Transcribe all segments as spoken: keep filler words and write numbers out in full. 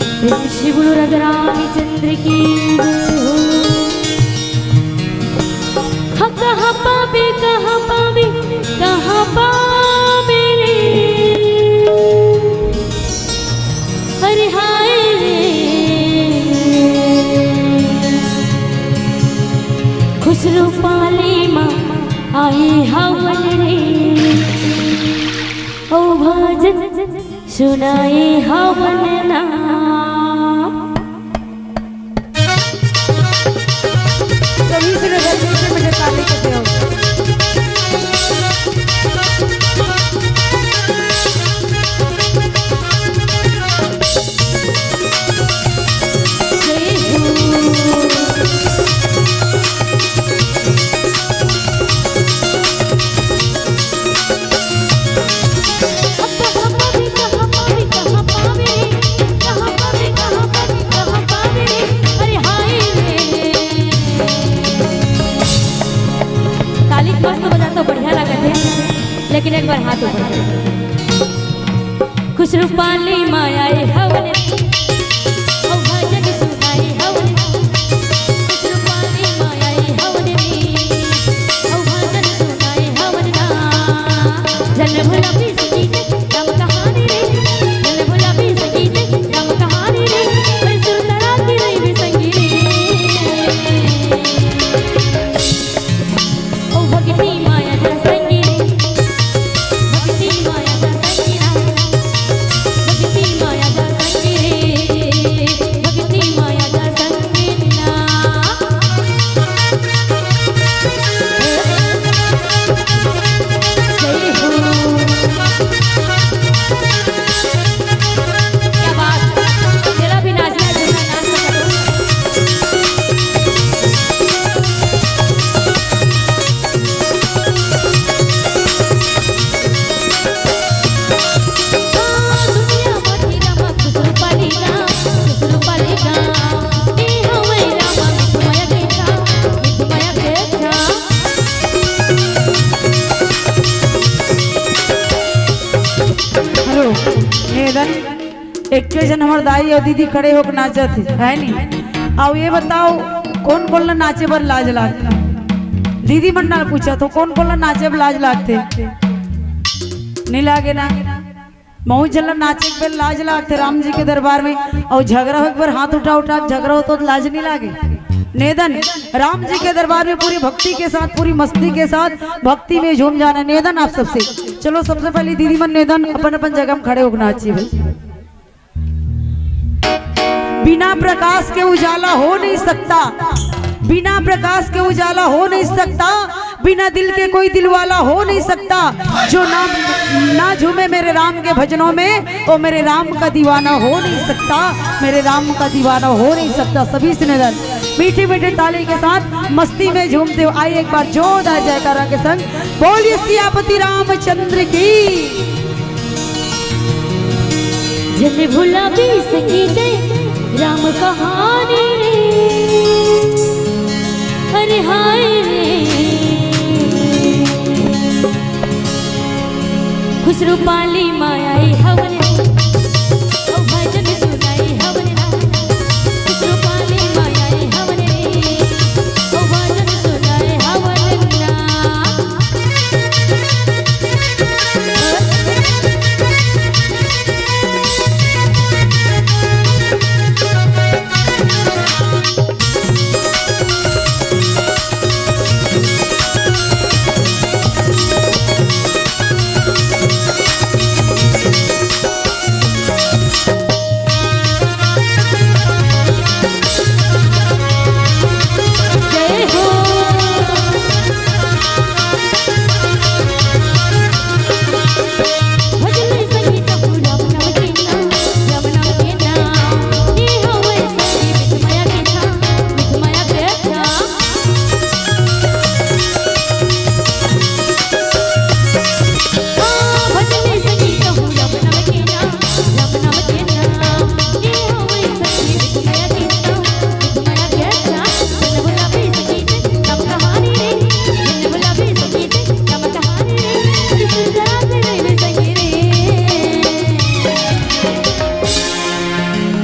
श्री गुरु राधा रामचंद्र की जय हो। हाँ, कहाँ पावे, कहाँ पावे, कहाँ पावे रे? अरे हाय रे, खुसरू पाली मा आए हवन रे, ओ भजन सुनाए हवन ना। सभी से नजर पीछे मुझे ताली के दो। जय हो। ताली मस्त बजाथो, बढ़िया लागत हे, लेकिन एक बार हाथ ऊपर। खुसरू पाली मा आए हवन, ओ भजन सुनाए हवन। खुसरू पाली मा आए हवन रे, ओ भजन सुनाए हवन ना। जन भुला भी सकी थे राम कहानी रे, जन भुला भी सकी थे राम कहानी रे, पर सुरता राखी रही भी संगी रे। ओ भक्ति माया दा संगी रे, भक्ति माया दा संगी ना, भक्ति माया दा संगी रे, भक्ति माया दा संगी ना। जय हो। क्या बात, जरा भी नाचना है, जरा नाच सकते हो। हेलो, नेदन, एक झन हमर दाई अउ दीदी खड़े होके नाचत हे, है नी? अउ ये बताओ, कोन कोन ला नाचे बर लाज लागथे? दीदी मन ला पूछत हों, कोन कोन ला नाचे बर लाज लागथे? नइ लागे ना? बहुत झन ला नाचे बर लाज लागथे राम जी के दरबार में, अउ झगरा होय बर हाथ उठा उठा के झगरा होथे त लाज नइ लागे? नेदन, राम जी के दरबार में पूरी भक्ति के साथ, पूरी मस्ती के साथ भक्ति में झूम जाना। नेदन आप सबसे, चलो सबसे पहले दीदी मन नेदन अपन अपन जगह में खड़े होके नाचिए भाई। बिना प्रकाश के उजाला हो नहीं सकता, बिना प्रकाश के उजाला हो नहीं सकता, बिना दिल के कोई दिलवाला हो नहीं सकता। जो ना, ना झूमे मेरे राम के भजनों में, वो मेरे राम का दीवाना हो नहीं सकता, मेरे राम का दीवाना हो नहीं सकता। सभी से निवेदन, मीठी मीठी ताली के साथ मस्ती में झूमते हुए आइए, एक बार जोरदार जयकारा के संग बोलिए सियापति रामचंद्र की। जन भुला भी सकी दे राम कहानी रे, अरे हाय रे। खुसरू पाली मा आए हवन, ओ भजन सुनाए हवन ना। खुसरू पाली मा आए हवन रे, ओ भजन सुनाए हवन ना।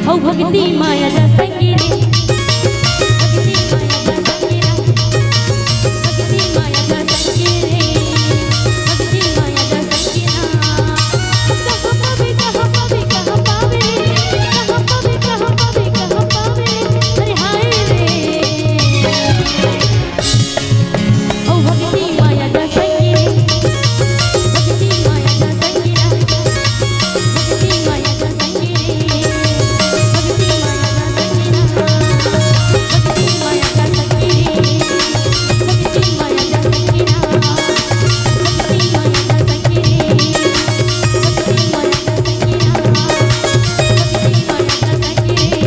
हौ भक्ति माया जा संगी रे, भक्ति माया जा संगी रे, भक्ति माया जा संगी रे, भक्ति माया जा संगी ना। कहाँ पावे, कहाँ पावे, कहाँ पावे, कहाँ पावे, कहाँ पावे, कहाँ पावे, अरे हाय रे। हौ भक्ति माया जा संगी रे, भक्ति माया जा संगी ना, भक्ति माया जा संगी रे, भक्ति माया जा संगी ना, भक्ति माया जा संगी रे, भक्ति माया जा संगी ना, भक्ति माया जा संगी रे, भक्ति माया जा संगी ना, भक्ति माया जा संगी रे,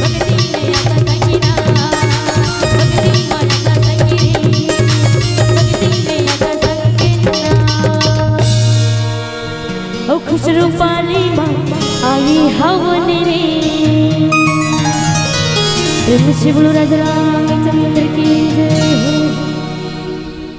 भक्ति माया जा संगी ना, भक्ति माया जा संगी रे, भक्ति माया जा संगी ना। ओ खुश रूपाली माँ आई हवन रे। प्रेम से बोलो राजा रामचंद्र की